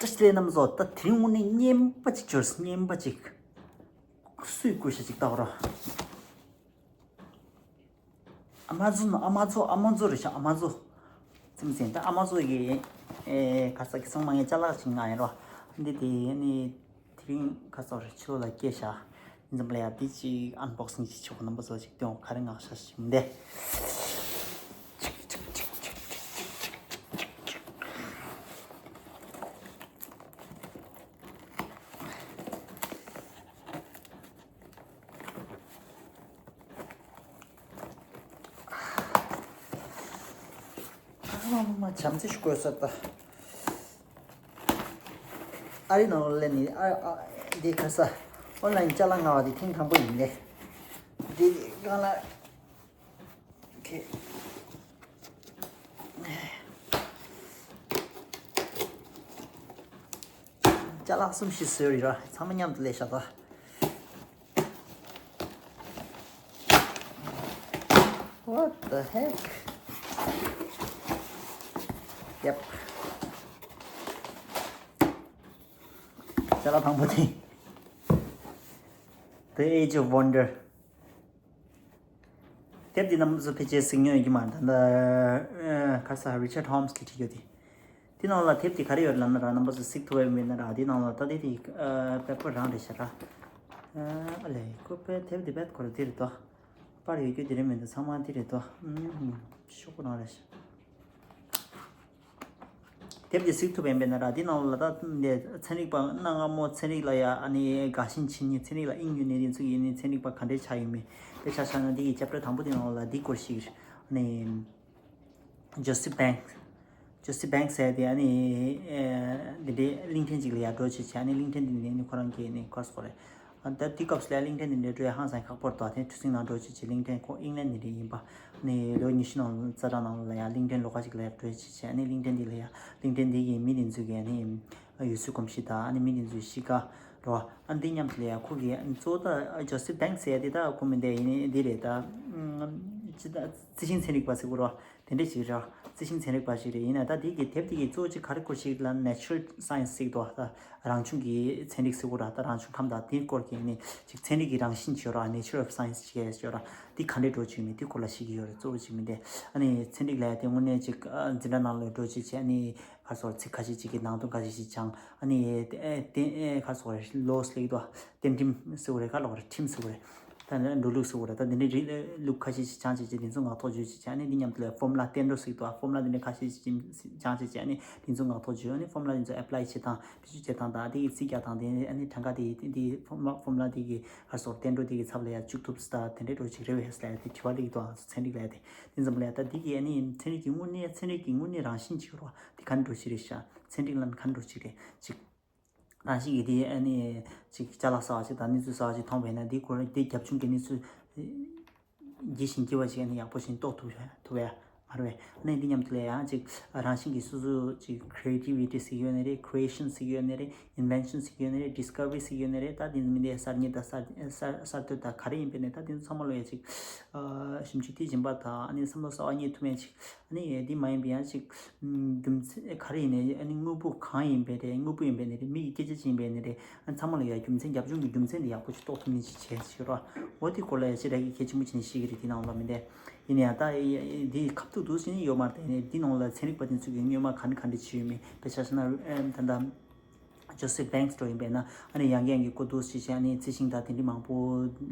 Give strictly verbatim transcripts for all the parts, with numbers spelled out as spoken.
ཤི་རེ་རྣམ་བཟོ་ད་དེ་རིང་དངོས་གནས་རྔན་པ་ཅིག་འབྱོར། རྔན་པ་ཅིག་སུས་བསྐུར་ཤ་ཅིག་ལྟ་བ་རོ། ཨ་མ་ཛོ་ཨ་མ་ཛོ་ཨ་མ་ཛོ་རེ་ཤ་ཨ་མ་ཛོ། ཙམ་ཟིན་ད་ཨ་མ་ཛོ་གི་ཨེ་ག་ས་གི་ཚང་མ་ངའི་ཅ་ལག་ཅིག་ང་ཡིན་རོ། འདི་དེ་ནི་དེ་རིང་ག་ས་རེ་ཆུ་ལ་སྐྱེས་ཤ། འཛམ་ལ་ཡ་དེ་ཅིག་ཨན་བོག་སིང་ཅིག་ཆོག་རྣམ་པ་ཚོ་ཅིག་སྟོན་ག་རེ་ངག་ཤ་ཞིག་འདེ། ཨ་མ་མ་བྱམས་བརྩེ་ཞུ་དགོས་ས་ད། ཨ་རི་ནང་ལ་ནི་ཨ་ཨ་འདི་ཁ་ས་ཨོན་ལན་ཅ་ལག་མངགས་པ་འདི་ཐེངས་དང་པོ་ཡིན་ལེ། འདི་གང་ལ་ཁེ། ཅ་ལག་གསུམ་བཞི་བཟོས་ཡོད་རེད་ར། ཚང་མ་མཉམ་དུ་ལས་བཞག་ད། What the heck? Yep. ཅ་ལག་དང་པོ་དེ། The Age of Wonder. དེབ་འདི་རྣམ་པ་ཚོ་ཕལ་ཆེར་གཟིགས་མྱོང་ཡོད་ཀྱི་མ་རེད། ད་ལྟ་ཁ་ས་རི་ཆར་ཌི་ཧོམ་སི་གིས་བྲིས་ཡོད་དེ། དེ་ནང་ལ་དེབ་དེ་ག་རེ་ཡོད་ལབ་ན་ར། རྣམ་པ་ཚོ་གཟིགས་ཐུབ་པ་ཡོད་མེད་ན་ར། དེ་ནང་ལ་ད་དེ་དེ་པེ་པར་རང་རེད་ཤག་ར། ཨ་ལེ་ཁོ་པེ་དེབ་དེ་པད་ཁོ་ར་དེ་རེད་དོ། པར་ཡོད་རྒྱུ་དེ་རེད་མེད་འདུག་ཚང་མ་དེ་རེད་དོ། ཨུམ། ཤོག་གུ་རང་རེད་ཤག་དེབ་དེ་གཟིགས་ཐུབ་པ་ཡིན་པས་ན་ར། འདི་ནང་ལ་ད་འདི་ཚན་རིག་པ་གནའ་སྔ་མོ་ཚན་རིག་ལ་ཡ་ཨ་ནི་དགའ་ཞེན་བྱེད་མཁན། ཚན་རིག་ལ་དབྱིངས་ཡོད་མཁན་དེ་ཚོ་ཡིན་ནི་ཚན་རིག་པ་ག་འདྲས་ཆགས་ཡོད་མེད། དཔེ་ཆ་བཞག་ན་འདི་ཡི་ཅེབ་ཊར་དང་པོ་དེ་ནང་ལ་འདི་སྐོར་ཞིག་ཨ་ནི་ཇོ་སི་བྷེང་ཇོ་སི་བྷེང་ཟེར་དེ་ཨ་ནི་འདི་འདྲའི་གླིང་ཕྲན་ཅིག་ལ་ཡ་འགྲོ་བྱེད་བྱས། ཨ་ནི་གླིང་ཕྲན་འདི་ནི་ཁོ་རང་གི་ནི་ཁོ་སྐོར་རེད། ཨ་ད་དེ་སྐབས་སུ་ལ་གླིང་ཕྲན་འདི་འདྲའི་འགྲོ་ཡ་ཧང་སང་ཁག་པོ་རེད་དོ། དེ་ཁྲུ་སིང་ནང་འགྲོ་བྱེད་བྱེད། གླིང་ཕྲན་ཁོ་ཨིང་ལན་འདི་འདྲའི་ཡིན་པ། ནི་ལོ་ཉི་ཤུ་ནང་རྩ་གྲངས་ནང་ལ་ཡ་གླིང་ཕྲན་ལོགས་ཀ་ཅིག་ལ་ཡ་འགྲོ་བྱེད་བྱས། ཨ་ནི་གླིང་ཕྲན་འདི་ལ་ཡ་གླིང་ཕྲན་འདི་གི་མི་འདི་ཚོ་གི་ཨ་ནི་ཡུལ་སྲོལ་གོམས་གཤིས་དང་། ཨ་ནི་མི་འདི་ཚོའི་གཤིས་ཀ་རོ། ཨ་འདི་མཉམ་དུ་ལ་ཡ་ཁོ་གི་གཙོ་བོ་ད་ཇོ་སི་བྷེང་ཟེར་ཡ་དེ་ད་ཁོ་མི་འདི་ཡིན་འདི་རེད་ད། ཅི་ད་རྩི་ཤིང་ཚན་རིག་པ་ཟེར་དགོས་རོ། དེ་འདྲ་ཞིག་རེད། རྩི་ཤིང་ཚན་རིག་པ་ཞིག་རེད། ཡིན་ན་ད་དེ་གི་དེབ་དེ་གི་གཙོ་བོ་ཅིག་ག་རེ་སྐོར་ཞིག་ལ་ནེ་ཅུ་རལ་སའེན་སི་ཟེར་གི་འདུག་ད་རང་བྱུང་གི་ཚན་རིག་ཟེར་དགོས་ར། ད་རང་བྱུང་ཁམས་དང་དེའི་སྐོར་གྱི་ནི་ཅིག་ཚན་རིག་གི་རང་བཞིན་ཅིག་ཡོད་ར། Nature of Science ཅིག་ཡོད་ར། དེ་ག་འདྲས་འགྲོ་ཅིག་མིན་དེ་སྐོར་ལ་ཤེས་ཀྱི་ཡོད་རེད། གཙོ་བོ་ཅིག་མིན་དེ་ཨ་ནི་ཚན་རིག་ལ་ཡ་དེ་དངོས་གནས་ཅིག་འཛིན་གྲྭ་ནང་ལ་འགྲོ་ཅིག་བྱས། ཨ་ནི་ག་རེ་ཟེར་དགོས་རེད། ཚིག་ཁ་ཤས་ཅིག་གི་ནང་དོན་ཁ་ཤས་ཤིག་སྦྱང་། ཨ་ནི་དེ་ག་རེ་ཟེར་དགོས་རེད། ལོ་སི་ལེགས་འདུག་གཏན་ཁྲིམས་ཟེར་དགོས་རེད། ག་རེ་ལབ་དགོས་རེད། ཁྲིམས་ཟེར་དགོས་རེད། ད་ནི་འགྲོ་ལུགས་ཟེར་དགོས་རེད། ད་འདི་འདྲའི་རིགས་ལུགས་ཁ་ཤས་ཤིག་སྦྱང་བྱས་བྱས་དེ་ཚོ་ངག་ཐོག་བརྗོད་བྱས་བྱས། ཨ་ནི་འདི་མཉམ་དུ་ལ་ཕོར་མུ་ལ་བསྟན་འགྲོ་ཟེར་གི་འདུག་ཕོར་མུ་ལ་འདི་འདྲ་ཁ་ཤས་ཤིག་སྦྱང་བྱས་བྱས། ཨ་ནི་དེ་ཚོ་ངག་ཐོག་བརྗོད། ཨ་ནི་ཕོར་མུ་ལ་འདི་ཚོ་ཨེབ་ལའི་བྱེད་སྟངས། བེད་སྤྱོད་བྱེད་སྟངས་དང་། དེ་གི་རྩིས་རྒྱག་སྟངས། དེ་ཨ་ནི་གྲངས་ཀ་དེ་དེ་ཕོར་མུ་ལ་ཕོར་མུ་ལ་དེ་གི་ག་རེ་ཟེར་དགོས་རེད། བསྟན་འགྲོ་དེ་གི་ཚབ་ལ་ཡ་བཅུག་ཐུབ་ས་དེ་འདྲའི་འགྲོ་ཅིག་རེད་བས་ལབ་ཡ་དེ་དྲི་བ་སླེབས་ཀྱི་འདུག་ཚན་རིག་ལ་ཡ་དེ་དེ་ཙམ་ལ་ཡ། ད་དེ་གི་ཨ་ནི་ཚན་རིག་གི་དངོས་གནས་ཚན་རིག་གི་དངོས་གནས་རང་བཞིན་ཅིག་ཡོད་རེད་བ། དེ་ག་འདྲ་འགྲོ་ཅིག་རེད་ཤག་ཚན་རིག་ལ་ནི་ག་འདྲ་འགྲོ་ཅིག་རེད་ཅིག་རང་བཞིན་གྱིས་དེ་ཨ་ནི་ཅིག་ཅ་ལག་གསར་བ་ཅིག་དང་གནས་ཚུལ་གསར་བ་ཅིག་མཐོང་བས་ན། དེ་སྐོར་དེ་རྒྱབ་ལྗོངས་ཀྱི་གནས་ཚུལ་རྒྱས་ཤིང་རྒྱས་པ་ཅིག་ཨ་ནི་ཡག་པོ་ཞིག་རྟོགས་ཐུབ་ཐུབ་ཡ་མ་རེད་པས། ཨ་ནི་འདི་མཉམ་དུ་ལ་ཡང་ཅིག་རང་བཞིན་གྱིས་སོ་སོ་ཅིག་ཁི་རེ་ཊི་བི་ཊི་ཟེར་གྱི་ཡོད་ནི་རེད། ཁི་རེ་ཨེ་ཤན་ཟེར་གྱི་ཡོད་ནི་རེད། ཨིན་ཝེན་ཤན་ཟེར་གྱི་ཡོད་ནི་རེད། ཌིས་ཁ་བ་རི་ཟེར་གྱི་ཡོད་ནི་རེད། ད་དེ་ཚོ་མི་འདི་གསར་རྙེད་དང་གསར་གསར་གསར་གཏོད་དང་ག་རེ་ཡིན་པས་ནས། ད་དེ་ཚོ་ཚང་མ་ལ་ཡང་ཅིག་ཨ་ཞིབ་འཇུག་མཐིལ་ཕྱིན་པ་དང་། ཨ་ནི་བསམ་བློ་གསར་བ་རྙེད་ཐུབ་མཁན་ཅིག་ཨ་ནི་འདི་མ་ཡིན་པའི་ཡང་ཅིག་རྒྱུ་མཚན་ག་རེ་ཡིན་ནའི། ཨ་ནི་དངོས་པོ་གང་ཡིན་པའི་རེད། དངོས་པོ་ཡིན་པའི་ནི་རེད། མི་ཡི་སྐད་ཆ་ཅིག་ཡིན་པའི་ནི་རེད། ཨ་ཚང་མ་ལ་ཡང་རྒྱུ་མཚན་རྒྱབ་ལྗོངས་ཀྱི་རྒྱུ་མཚན་དེ་ཡག་པོ་ཞིག་རྟོགས་ཐུབ་མཁན་ཅིག་བྱས་ཞིག་རོགས། འོ་དེ་སྐོར་ལ་ཡང་ཅིག་ར་གི་གལ་ཆེན་པོ་བྱས་ནས་ཤེས་ཀྱི་རེད། དེ་ནང་ལ་མི་འདས་ཡིན་ན་ཡང་ད་འདི་ཁ་ཐུག་ཏུ་ཟིན་ཡོད་མ་རེད། དེ་ནས་འདི་ནང་ལ་ཚན་རིག་པ་དེ་ཚོ་གི་སྔོན་མ་ག་ནས་ག་འདྲ་བྱས་ཡོད་མེད། དཔེ་ཆ་བཞག་ན་ཨ་ད་ལྟ་ཇོ་སེབ་བྷེང་སི་འགྲོ་ཡིན་པས་ན། ཨ་ནི་ཡང་ཡང་གི་སྐོར་འདུག་ཅེས་བྱས། ཨ་ནི་རྩི་ཤིང་དང་དེ་འདྲ་མང་པོ་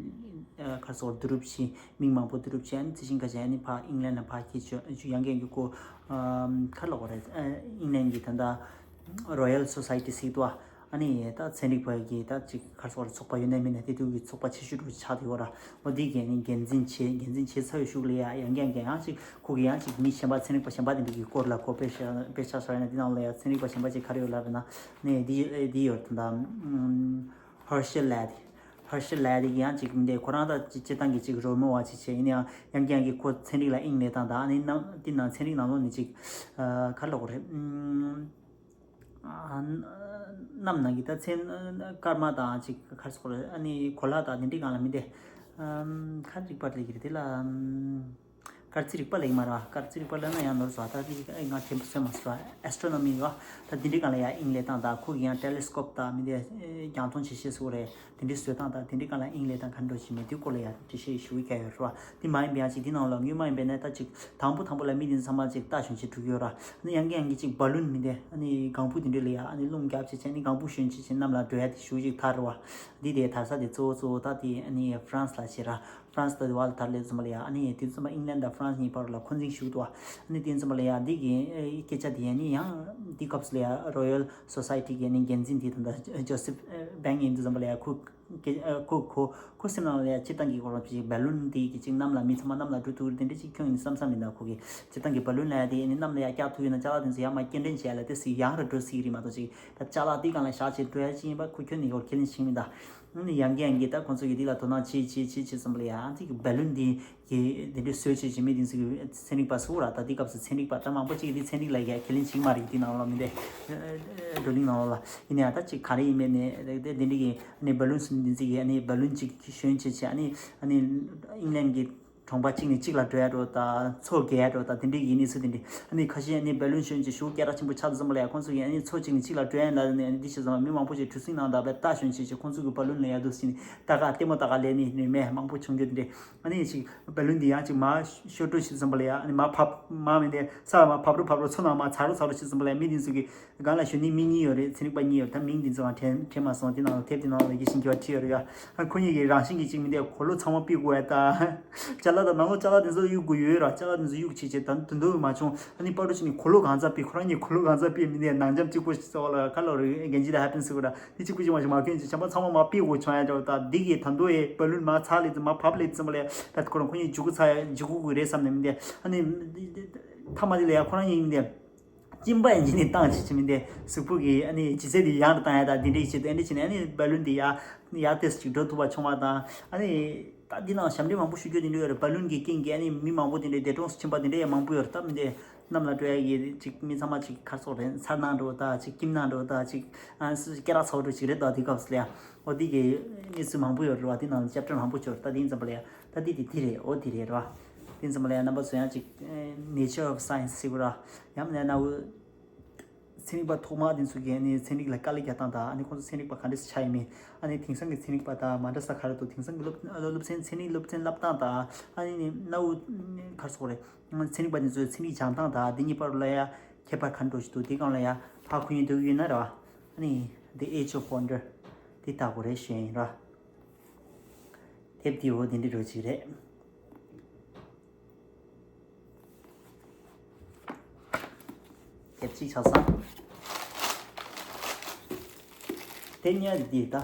ཨ་ག་རེ་ཟེར་བསྡུ་རུབ་བྱས། མིང་མང་པོ་བསྡུ་རུབ་བྱས། ཨ་ནི་རྩི་ཤིང་ཁ་ཤས་ཨ་ནི་ཕར་ཨིང་ལན་ལ་ཕར་སྐྱེལ་བྱས། ཡང་ཡང་གི་སྐོར་ཨ་ག་རེ་ལབ་དགོས་རེད། ཨ་ཨིང་ལན་གྱི་ད་ལྟ་རོ་ཡལ་སོ་སའི་ཊི་ཟེར་གྱི་འདུག་ཨ་ནི་ད་ཚན་རིག་པ་གི་ད་ཅིག་ག་རེ་ཟེར་བསྡུ་རུབ་ཚོགས་པ་ཡོད་ན་མེད་ན། དེ་དུས་ཀྱི་ཚོགས་པ་ཆེ་ཤོས་འདྲ་ཆགས་བསྡད་ཡོད་ར། འོ་དེ་གས་ནི་འགན་འཛིན་བྱས། འགན་འཛིན་བྱས་ཚར་བའི་གཞུག་ལ་ཡང་ཡང་ཡང་ཡང་ཅིག་ཁོ་གི་ཡང་ཅིག་མི་གཞན་པ་ཚན་རིག་པ་གཞན་པ་དེ་འདྲ་གི་སྐོར་ལ་གོ། དཔེ་ཆ་དཔེ་ཆ་བཞག་ན་འདི་ནང་ལ་ཡང་ཚན་རིག་པ་གཞན་པ་ཅིག་ག་རེ་ཡོད་ལབ་པ་ཡིན་ན། ནས་འདི་འདི་ཡོད་ད། ཧར་ཤེལ་ལེ་ཌི། ཧར་ཤེལ་ལེ་ཌི་གི་ཡང་ཅིག་མི་འདི་ཁོ་རང་ད་སྤྱིར་བཏང་གི་ཅིག་རོལ་མོ་བ་ཅིག་བྱས། ཡིན་ཡང་ཡང་ཡང་གི་ཁོ་ཚན་རིག་ལ་དབྱིངས་ལེན་སྟངས་དང་། ཨ་ནི་ནང་དེ་ནང་ཚན་རིག་ནང་ལོགས་ནས་ཅིག་ཨ་ག་རེ་ལབ་དགོས་རེད། ཨ་གནམ་ནང་གི་ད་ཚན་སྐར་མ་དང་ཅིག་ག་རེ་ཟེར་དགོས་རེད། ཨ་ནི་གོ་ལ་དང་དེ་འདྲའི་སྒང་ལ་མི་འདི་ཨམ་ག་རེ་རིག་པ་ལས་ཀྱི་རེད། དེ་ལ་ཨམ་ག་ སྐར་རྩིས་རིག་པ་ལེགས་མ་ར། སྐར་རྩིས་རིག་པ་ལབ་ན་ཡང་ནོར་སོང་། ད་འདི་ང་དྲན་པ་སོན་མ་སོང་། ཨེ་སི་ཊོ་ནོ་མི་ར། ད་འདི་འདྲའི་སྒང་ལ་ཡ་དབྱིངས་ལས་སྟངས་དང་། ཁོ་གི་ཡང་ཊེ་ལེ་སི་ཀོབ་དང་མི་འདི་རྒྱང་མཐོང་ཆེ་ཤེལ་སོགས་རེད། དེ་འདྲའི་བཟོ་སྟངས་དང་དེ་འདྲའི་སྒང་ལ་དབྱིངས་ལས་སྟངས་ག་འདྲ་ཞིག་མེད་དུས་སྐོར་ལ་ཡ་འགྲེལ་བཤད་ཞུ་གི་ཡོད་རེད་བ། དེ་མ་ཡིན་པ་ཡང་ཅིག་དེ་ནང་ལ་སྔོན་མ་ཡིན་པ་ན་ད་ཅིག་དང་པོ་དང་པོ་ལ་མི་དེ་ཚང་མ་ཅིག་ལྟ་ཞོན་ཅིག་འགྲོ་གི་ཡོད་ར། ཨ་ནི་ཡང་གི་ཡང་གི་ཅིག་བ་ལུན་མི་དེ་ཨ་ནི་ལྒང་བུ་དེ་འདྲ་ལ་ཡ་ཨ་ནི་རླུང་རྒྱབ་བྱས་བྱས་ཨ་ནི་ལྒང་བུ་ཞོན་བྱས་བྱས་གནམ་ལ་འགྲོ་ཡ་དེ་ཞུ་ཅིག་ཐར་རེད་བ། འདི་དེ་དར་ས་དེ་གཙོ་བོ་གཙོ་བོ་ད་དེ་ཨ་ནི་ཧྥ་རན་སི་ལ་བྱེད་ར། ཧྥ་རན་སི་དང་དེ་བར་ལ་དར་ལེ་ཙམ་པ་ལ་ཡ་ཨ་ནི་དེ་ཙམ་པ་ཨིང་ལན་དང་ཧྥ་རན་སི་གཉིས་བར་ལ་འཁོན་འཛིང་ཞུགས་འདུག་ཨ་ནི་དེ་ཙམ་པ་ལ་ཡ་འདི་གི་ཨེ་སྐད་ཆ་དེ་ཨ་ནི་ཡང་འདི་སྐབས་སུ་ལ་ཡ་རོ་ཡལ་སོ་སའི་ཊི་གི་ཨ་ནི་འགན་འཛིན་དེ་དང་ད་ཇོ་སེབ་ཨེ་བེང་ཡིན་དུས་ཙམ་པ་ལ་ཡ་ཁོ་ཁོ་ཁོ་ཁོ་སེམས་ནང་ལ་ཡ་སྤྱིར་བཏང་གི་གོ་རང་ཅིག་བ་ལུན་དེ་གི་ཅིག་གནམ་ལ་མི་ཚང་མ་གནམ་ལ་འགྲོ་ཐུབ་རེད་དེ་འདྲ་ཅིག་ཁྱོན་ནས་བསམ་བསམ་མི་འདུག་ཁོ་གི་སྤྱིར་བཏང་གི་བ་ལུན་ལ་ཡ་དེ་ཨ་ནི་གནམ་ལ་ཡ་བཀྱག་ཐུབ་ཡོད་ན་ཅ་ལག་དེ་ཚོ་ཡར་མར་སྐྱེལ་འདྲེན་བྱས་ལ་དེ་སྲིད་ཡར་ར་འགྲོ་སྲིད་རེད་མ་གཏོགས་ཅིག་ད་ཅ་ལག་དེ་སྒང་ལ་བཞག་བྱས་འགྲོ་ཡ་ཅིག་ཡིན་པ་ཁོ་ཁྱོན་ནས་ཡོད་ཁས་ལེན་བྱེད་མི་འདུག་ཨ་ནི་ཡང་གི་ཡང་གི་ད་ཁོང་ཚོ་གི་འདི་ལ་དོ་སྣང་བྱེད་བྱེད་བྱེད་བྱེད་ཙམ་པ་ལ་ཡ་ཨ་ཙི་གི་བ་ལུན་འདི་གི་འདི་འདྲའི་བཟོས་བྱེད་བྱེད་མི་འདི་ཚོ་གི་ཚན་རིག་པ་སུ་ར། ད་འདི་སྐབས་སུ་ཚན་རིག་པ་ད་མང་པོ་ཅིག་འདི་ཚན་རིག་ལ་ཡ་ཁས་ལེན་བྱེད་མ་རེད། འདི་ནང་ལ་མི་འདི་བགྲོ་གླེང་ནང་ལ་ཡིན་ན་ཡང་ད་ཅིག་ག་རེ་ཡིན་མིན་ནི་འདི་འདི་འདྲའི་གི་ཨ་ནི་བ་ལུན་སུ་འདི་ཚོ་གི་ཨ་ནི་བ་ལུན་ཅིག་ཞོན་བྱེད་བྱེད་ཨ་ནི་ཨ་ནི་ཨིང་ལན་གི་གྲོང་པ་གཅིག་ནས་གཅིག་ལ་འགྲོ་ཡ་འགྲོ་དང་མཚོ་བརྒལ་ཡ་འགྲོ་དང་དེ་འདྲའི་ཡིན་ནི་སུ་དེ་འདྲའི་ཨ་ནི་ཁ་ཤས་ཨ་ནི་བ་ལུན་ཞོན་གྱི་ཤུགས་སྐད་གྲགས་ཆེན་པོ་ཆགས་ཙམ་པ་ལ་ཡ་ཁོང་ཚོ་གིས་ཨ་ནི་མཚོ་གཅིག་ནས་གཅིག་ལ་འགྲོ་ཡ་ལ་ནི་ཨ་ནི་འདི་བྱས་ཙང་མི་མང་པོ་ཞིག་གྲུ་གཟིངས་ནང་བརྡབས་པའི་རྟ་ཞོན་བྱེད་ཅིག་ཁོང་ཚོ་གི་བ་ལུན་ལ་ཡ་འདུག་ཟིན་ནི་ད་ག་ལྟད་མོ་ད་ག་ལས་ནི་ནི་མེད་མང་པོ་བྱུང་རྒྱུ་དེ་འདྲའི་ཨ་ནི་ཞིག་བ་ལུན་འདི་ཡང་ཅིག་མར་ཤོར་འགྲོ་བྱེད་ཙམ་པ་ལ་ཡ་ཨ་ནི་མར་བབས་མར་མི་འདི་ས་ལ་མར་བབས་རུ་བབས་རུ་མཚོ་ནང་མར་ཚ་རུ་ཚ་རུ་བྱེད་ཙམ་པ་ལ་ཡ་མི་འདི་ཚོ་གི་སྒང་ལ་གཞོན་ནུ་མི་གཉིས་ཡོད་རེད། ཚན་རིག་པ་གཉིས་ཡོད་རེད། ད་མིང་འདི་ཚོའང་དྲན་དྲན་མ་སོང་། དེ་ནང་ལ་དེབ་དེ་ནང་ལ་ཡིད་བཞིན་གྱི་བ་བྲིས་ཡོད་རེད་ཡ། ཨ་ཁོ་གཉིས་ཀྱི་རང་བཞིན་གྱི་གཅིག་མི་འདི་གོས་ལོག་ཚང་མ་ཕུད་དགོས་ཡ་ད། ཅ་ལག་དང་ནང་ལོགས་ཅ་ལག་དེ་ཚོ་གཡུག་དགོས་ཡོད་ར། ཅ་ལག་དེ་ཚོ་གཡུག་བྱེད་བྱེད་ད་དུང་དུ་མ་བྱུང་། ཨ་ནི་པ་རུ་ཅི་ནི་གོས་ལོག་གང་ཚ་ཕུད། ཁོ་རང་གཉིས་གོས་ལོག་གང་ཚ་ཕུད་མི་འདི་ནང་འཇམ་གཅིག་པོ་ཞིག་ཚོགས་ལ་ཁ་ལོ་རེ་གན་ཇི་ད་ཧེ་པན་སི་གོ་ར། དེ་གཅིག་པུ་གཅིག་མ་ཞིག་མ་ཁྱོད་ཀྱི་བྱམས་པ་ཚང་མ་མ་ཕུད་དགོས་བྱུང་ཡ་འདྲ་བ་ད། འདི་གི་ད་དུང་ཡ་བ་ལུན་མ་ཚ་ལེ་ཙི་མ་བབས་ལེ་ཙི་མ་ལེ་ད་ཁོ་རང་ཁོ་གཉིས་འཇུག་གུ་ཚ་ཡ་འཇུག་གུ་གུ་རེད་བསམ་ནས་མི་འདི་ཨ་ནི་ཐ་མ་དེ་ལ་ཡ་ཁོ་རང་གཉིས་མི་འདི། གཅིན་པ་ཡིན་གཅིན་ནས་བཏང་བྱེད་ཀྱི་མི་འདི་གཟུགས་པོ་གི་ཨ་ནི་ལྗིད་ཚད་དེ་ཡང་དུ་བཏང་ཡ་ད་འདི་འདྲ་ཡི་བྱེད་དུ་ཨ་འདྲ་བྱེད་ནས་ཨ་ནི་བ་ལུན་དེ་ཡ་ཡ་ཏོག་ཙམ་ཅིག་འགྲོ་ཐུབ་པ་བྱུང་བ་དང་། ཨ་ནི་ད་འདི་ནང་ཞབས་འདྲེན་མང་པོ་ཞུ་རྒྱུ་དེ་འདྲ་ཡོད་རེད། བ་ལུན་གྱི་རྐྱེན་གྱིས་ཨ་ནི་མི་མང་པོ་དེ་འདྲ་འདས་གྲོངས་སུ་ཕྱིན་པ་དེ་འདྲ་ཡང་མང་པོ་ཡོད་རེད། ད་མི་འདི་གནམ་ལ་འགྲོ་ཡ་གི་ཅིག་མི་ཚང་མ་ཅིག་ག་རེ་ཟེར་དགོས་རེད། མཚར་སྣང་འདྲ་བོ་དང་ཅིག་ཁྱིམ་ནང་འདྲ་བོ་དང་ཅིག་ཨ་སྐད་གྲགས་ཚ་བོ་འདྲ་ཅིག་རེད། ད་དེ་སྐབས་སུ་ལ་ཡ་འོ་དེ་གི་གནས་ཚུལ་མང་པོ་ཡོད་རེད་བ། དེ་ནང་ལ་ཅེབ་ཊར་མང་པོ་ཅིག་ཡོད་རེད། ད་དེ་ཡིན་ཙམ་པ་ལ་ཡ་ད་དེ་དེ་དེ་རེད། འོ་དེ་རེད་རེད་བ། དེ་ཡིན་ཙམ་པ་ལ་ཡ་རྣམ་པ་ཚོ་ཡང་ཅིག་ཨེ་Nature of Science ཟེར་དགོས་ར། ཡང་མིན་ན་ན་འུ་ཚན་རིག་པ་ཐོག་མ་དེ་ཚོ་གིས་ཨ་ནི་ཚན་རིག་ལ་དཀའ་ལས་རྒྱག་སྟངས་དང་། ཨ་ནི་ཁོང་ཚོ་ཚན་རིག་པ་ག་འདྲས་སེ་ཆགས་ཡོད་མེད། ཨ་ནི་དེང་སང་གི་ཚན་རིག་པ་དང་མ་འདྲ་ས་ག་རེ་འདུག་དེང་སང་གི་སློབ་སློབ་ཚན་ཚན་རིག་སློབ་ཚན་བསླབ་སྟངས་དང་། ཨ་ནི་ན་འུ་ག་རེ་ཟེར་དགོས་རེད། ཚན་རིག་པ་དེ་ཚོས་ཚན་རིག་སྦྱང་སྟངས་དང་འདི་གཉིས་བར་ལ་ཡ་ཁྱད་པར་ག་འདྲ་ཞིག་འདུག་དེ་སྒང་ལ་ཡ་ཧ་གོ་མཁན་འདུག་ཡོད་ན་ར། ཨ་ནི་The Age of Wonder དེ་ལྟ་དགོས་རེད་ཞུ་ཡིན་ར། དེབ་དེ་འོ་དེ་འདྲ་འདྲ་ཅིག་རེད། དེབ་གཅིག་ཆགས་སོང་། དེ་གཉིས་འདི་ད།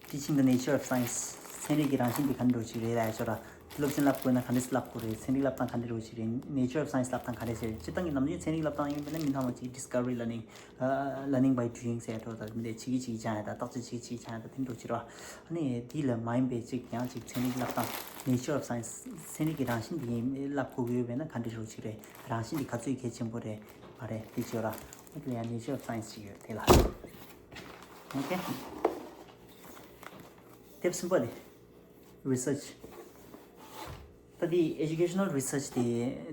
Teaching the Nature of Science ཚན་རིག་གི་རང་བཞིན་འདི་ག་འདྲ་ཅིག་རེད་ལབ་ཡ་ཅོ་ར། སློབ་ཚན་བསླབ་དགོས་ན་ག་འདྲས་བསླབ་དགོས་རེད། ཚན་རིག་བསླབ་སྟངས་ག་འདྲ་ཅིག་རེད། Nature of Science བསླབ་སྟངས་ག་འདྲས་ཅིག་རེད། སྤྱིར་བཏང་གི་ནམ་རྒྱུན་ཚན་རིག་བསླབ་སྟངས་ཡིན་པ་ན་མི་ཚང་མ་ཅིག་Discovery Learning ཨ་Learning by Doing ཟེར་ཡ་འདྲ་བོ་དང་། འདི་བྱེད་ཀྱི་བྱེད་ཀྱི་སྦྱང་ཡ་དང་བརྟག་དཔྱད་བྱེད་ཀྱི་བྱེད་ཀྱི་སྦྱང་ཡ་དང་དེ་འདྲ་ཅིག་རེད་བ། ཨ་ནི་འདི་ལ་མ་ཡིན་པའི་ཅིག་ཡང་ཅིག་ཚན་རིག་བསླབ་སྟངས་Nature of Science ཚན་རིག་གི་རང་བཞིན་འདི་བསླབ་དགོས་ཀྱི་ཡོད་པས་ན་ག་འདྲ་ཅིག་རེད། རང་བཞིན་འདི་ག་ཚོད་གལ་ཆེན་པོ་རེད་མ་རེད་དེ་ཅིག་ཡོད་ར། འོ་དེ་ལ་ཡང་Nature of Science ཅིག་ཡོད་དེ་ལ། Okay དེབ་གསུམ་པ་དེ། Research ད་དེ་Educational Research དེ་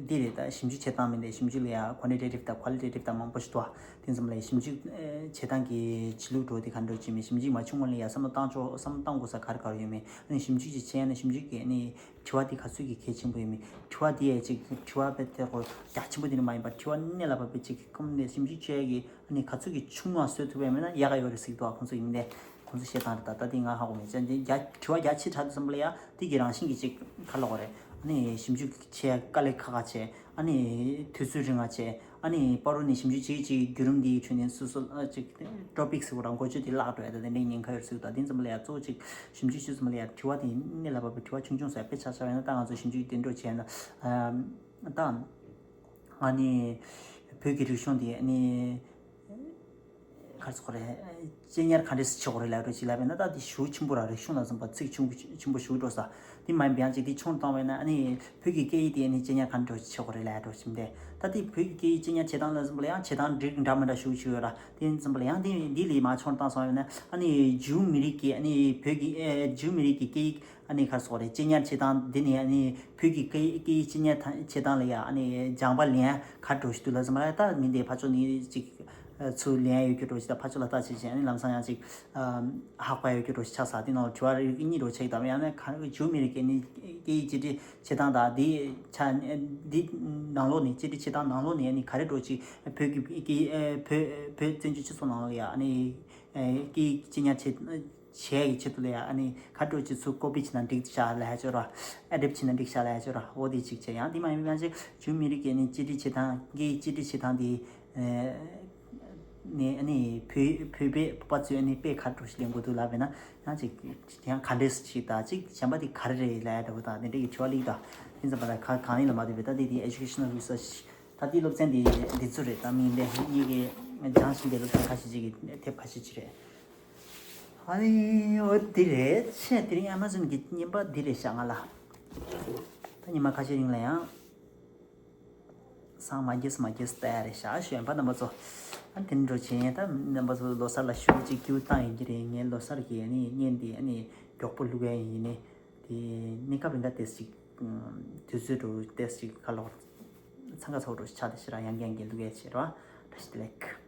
འདི་རེད། ད་ཞིབ་འཇུག་བྱེད་སྟངས་མིན་ཏེ་ཞིབ་འཇུག་ལ་ཡང་Quantitative དང་Qualitative དང་མང་པོ་ཞིག་འདུག་དེ་ཙམ་ལ་ཞིབ་འཇུག་ཨེ་བྱེད་སྟངས་ཀྱི་བྱེད་ལུགས་འགྲོ་དེ་ག་འདྲ་ཅིག་མིན། ཞིབ་འཇུག་མ་བྱུང་སྔོན་ལ་ཡང་བསམ་བློ་བཏང་ཆོག་བསམ་བློ་བཏང་དགོས་ས་ག་རེ་ག་རེ་ཡོད་མེད། ཨ་ནི་ཞིབ་འཇུག་ཅིག་བྱས་ན་ཞིབ་འཇུག་གི་ཨ་ནི་དྲི་བ་དེ་ག་ཚོད་ཀྱི་གལ་ཆེན་པོ་ཡོད་མེད། དྲི་བ་དེ་ཡང་ཅིག་དྲི་བ་དཔེ་དེ་ཁོ་རྒྱ་ཆེན་པོ་དེ་འདྲ་མ་ཡིན་པར་དྲི་བ་གནད་ལ་བབས་པའི་ཅིག་ཀུན་ནས་ཞིབ་འཇུག་བྱས་ཀྱི་ཨ་ནི་ག་ཚོད་ཀྱི་ཆུང་བ་བཟོ་ཐུབ་པ་མེད་ན་ཡག་ག་ཡོད་རེད་ཟེར་གྱི་འདུག་ཁོང་ཚོ་ཡིན་ཏེ། ཁོང་ཚོ་བཤད་སྟངས་རེད། ད་ལྟ་དེ་ང་ཧ་གོ་མེད་ཅན་དེ་རྒྱ་དྲི་བ་རྒྱ་ཆེ་དྲགས་དུས་ཙམ་པ་ལ་ཡ་དེ་གི་རང་བཞིན་གྱི་ཅིག་ག་ལབ་དགོས་རེད། ཨ་ནི་ཞིབ་འཇུག་བྱེད་དཀའ་ལས་ཁག་ཁག་བྱས། ཨ་ནི་དུས་ཚོད་རིང་བ་བྱས། ཨ་ནི་པ་རུ་ནས་ཞིབ་འཇུག་བྱེད་ཀྱི་བརྒྱུད་རིམ་དེའི་ཁྲོད་ནས་སོ་སོ་ཨ་ཅིག་Topic ཟེར་དགོས་རེད། འགོ་བརྗོད་དེ་བརླག་འགྲོ་ཡ་ད་དེ་འདྲའི་ཉེན་ཁ་ཡོད་ཟེར་གྱི་འདུག་དེ་ཙམ་པ་ལ་ཡ་གཙོ་བོ་ཅིག་ཞིབ་འཇུག་བྱེད་ཙམ་པ་ལ་ཡ་དྲི་བ་དེ་གནད་ལ་བབས་པའི་དྲི་བ་ཆུང་ཆུང་བཟོ་ཡ་དཔེ་ཆ་བཞག་པ་ཡིན་ན། ད་ང་ཚོ་ཞིབ་འཇུག་དེ་འདྲ་བྱས་ན་ཨ་ད་ཨ་ནི་བོད་ཀྱི་རིག་གཞུང་དེ་ཨ་ནི། ག་རེ་ཟེར་དགོས་རེད། གཅེས་ཉར་ག་འདྲས་སེ་བྱེད་དགོས་རེད་ལབ་འགྲོ་ཅིག་ལབ་པ་ཡིན་ན། ད་དེ་ཞེ་པོ་ཆེན་པོ་རང་རེད། གཞུང་ལ་སོང་པ་ཚིག་ཆུང་ཆེན་པོ་ཞེ་པོ་འགྲོ་ས། དེ་མ་ཡིན་པ་ཡང་ཅིག་དེ་ཆུང་རུ་བཏང་བ་ཡིན་ན། ཨ་ནི་བོད་ཀྱི་སྐད་ཡིག་དེ་ཨ་ནི་གཅེས་ཉར་ག་འདྲས་བྱེད་དགོས་རེད་ལབ་འགྲོ་ཅིག་མི་འདུག་ད་དེ་བོད་ཀྱི་སྐད་ཡིག་གཅེས་ཉར་བྱེད་སྟངས་ལ་སོང་པ་ལ་ཡང་བྱེད་སྟངས་འདྲ་མི་འདྲ་ཞེ་པོ་ཅིག་ཡོད་ར། དེ་ཙམ་པ་ལ་ཡང་དེ་འདི་ལས་མར་ཆུང་རུ་བཏང་སོང་བ་ཡིན་ན། ཨ་ནི་ཇིའུ་མི་རིགས་ཀྱི་ཨ་ནི་བོད་ཀྱི་ཨེ་ཇིའུ་མི་རིགས་ཀྱི་སྐད་ཡིག་ཨ་ནི་ག་རེ་ཟེར་དགོས་རེད། གཅེས་ཉར་བྱེད་སྟངས་འདི་ནི་ཨ་ནི་བོད་ཀྱི་སྐད་སྐད་ཡིག་གཅེས་ཉར་བྱེད་སྟངས་ལ་ཡ་ཨ་ནི་སྦྱངས་པ་ལེན་ཡ་ག་འདྲ་ཞིག་འདུག་ལབ་ཙམ་པ་ལ། ད་མི་འདི་ཕར་ཕྱོགས་ནས་ཅིག་ཚུར་ལེན་ཡ་ཡོད་རྒྱུ་འདྲ་ཞིག་དང་། ཕར་ཕྱོགས་ལ་ལྟ་བྱེད་ཅིང་ཨ་ནི་ལམ་སང་ཡང་ཅིག་ཨ་ཧ་གོ་ཡ་ཡོད་རྒྱུ་འདྲ་ཞིག་ཆགས་ས། དེ་ནང་ལ་དྲི་བ་རིགས་གཉིས་འདྲ་ཞིག་ཆགས་ཀྱི་འདུག་ཡང་ན་ག་རེ་ཇིའུ་མི་རིགས་ཀྱི་ཨ་ནི་སྐད་ཡིག་གཅེས་སྤྲས་བྱེད་སྟངས་དང་། འདི་ཆ་འདི་ནང་ལོགས་ནས་གཅེས་སྤྲས་བྱེད་སྟངས་ནང་ལོགས་ནས་ཨ་ནི་ག་རེ་འདྲ་ཞིག་བོད་ཀྱི་སྐད་ཡིག་ཨ་བོད་བོད་བཙན་བྱོལ་སྤྱི་ཚོགས་ནང་ལ་ཡ་ཨ་ནི་ཨ་སྐད་ཡིག་གཅེས་ཉར་བྱེད་བྱེད་ཡ་གི་ཆེད་དུ་ལ་ཡ་ཨ་ནི་ག་འདྲ་ཅིག་ཚུར་ཀོ་པི་བྱས་ན་འགྲིག་ཤག་ལབ་ཡ་ཅིག་ཡོད་ར། ཨེ་ཌབ་བྱས་ན་འགྲིག་ཤག་ལབ་ཡ་ཅིག་ཡོད་ར། འོ་དེ་གཅིག་བྱས། ཡང་དེ་མ་ཡིན་པ་ཅིག་ཇིའུ་མི་རིགས་ཀྱི་ཨ་ནི་གཅེས་སྤྲས་བྱེད་སྟངས་སྐད་ཡིག་གཅེས་སྤྲས་བྱེད་སྟངས་དེ་ཨ་ནི་ཨ་ནི་བོད་བོད་པའི་བོད་པ་ཚོས་ཨ་ནི་དཔེ་ག་འདྲ་ཞིག་ལེན་དགོས་འདུག་ལབ་པ་ཡིན་ན། ཡང་ཅིག་ཡང་ག་འདྲས་ཞིག་དང་། ཅིག་གཞན་པ་དེ་ག་རེ་རེད་ལབ་ཡ་འདྲ་པོ་དང་། དེ་འདྲ་གི་དྲི་བ་སླེབས་དང་། དེ་ཙམ་པ་ལ་ག་གང་ཡིན་ལ་མ་ལྟོས་པའི་ད་དེ་དེ་ཨེ་ཇུ་ཀེ་ཤ་ནལ་རི་སར་ཆི། ད་ལྟའི་སློབ་ཚན་འདི་འདི་ཚོ་རེད། ད་མིང་འདི་གཉིས་ཀྱི་སྦྱངས་བཞིན་པའི་སློབ་ཚན་ཁ་ཤས་ཅིག་གི་དེབ་ཁ་ཤས་ཅིག་རེད། ཨ་ནི་འོ་འདི་རེད། ཆེ་དེ་རིང་ཨེ་མ་ཛོན་གྱི་རྙིང་པ་འདི་རེད་ཤག་ང་ལ། ད་ཉི་མ་ཁ་ཤས་རིང་ལ་ཡང་སང་མ་རྒྱས་མ་རྒྱས་ལྟ་ཡ་རེད་ཤག་ཞུ་ཡ་ཡིན་པ། རྣམ་པ་ཚོ་ཨ་དེ་འདྲ་བྱས། ད་རྣམ་པ་ཚོ་ལོ་གསར་ལ་ཞུ་ཅིག་ཀིའུ་བཏང་ཡིན་གྱི་རེད། ངས་ལོ་གསར་གྱི་ཨ་ནི་བརྙན་འདི་ཨ་ནི་མགྱོགས་པོ་བླུག་ཡ་ཡིན་ནི། དེ་གནས་སྐབས་རིང་ག་ཏོག་ཙམ་ཅིག་དུས་ཚོད་འགྲོ་ཏོག་ཙམ་ཅིག་ཁ་ལོག་འཚང་ཁ་ཚ་པོ་འདྲ་ཞིག་ཆགས། དེ་ཕྱིར་ར་ཡང་བསྐྱར་བསྐྱར་བླུག་ཡ་བྱེད་རོགས། བཀྲ་ཤིས་བདེ་ལེགས།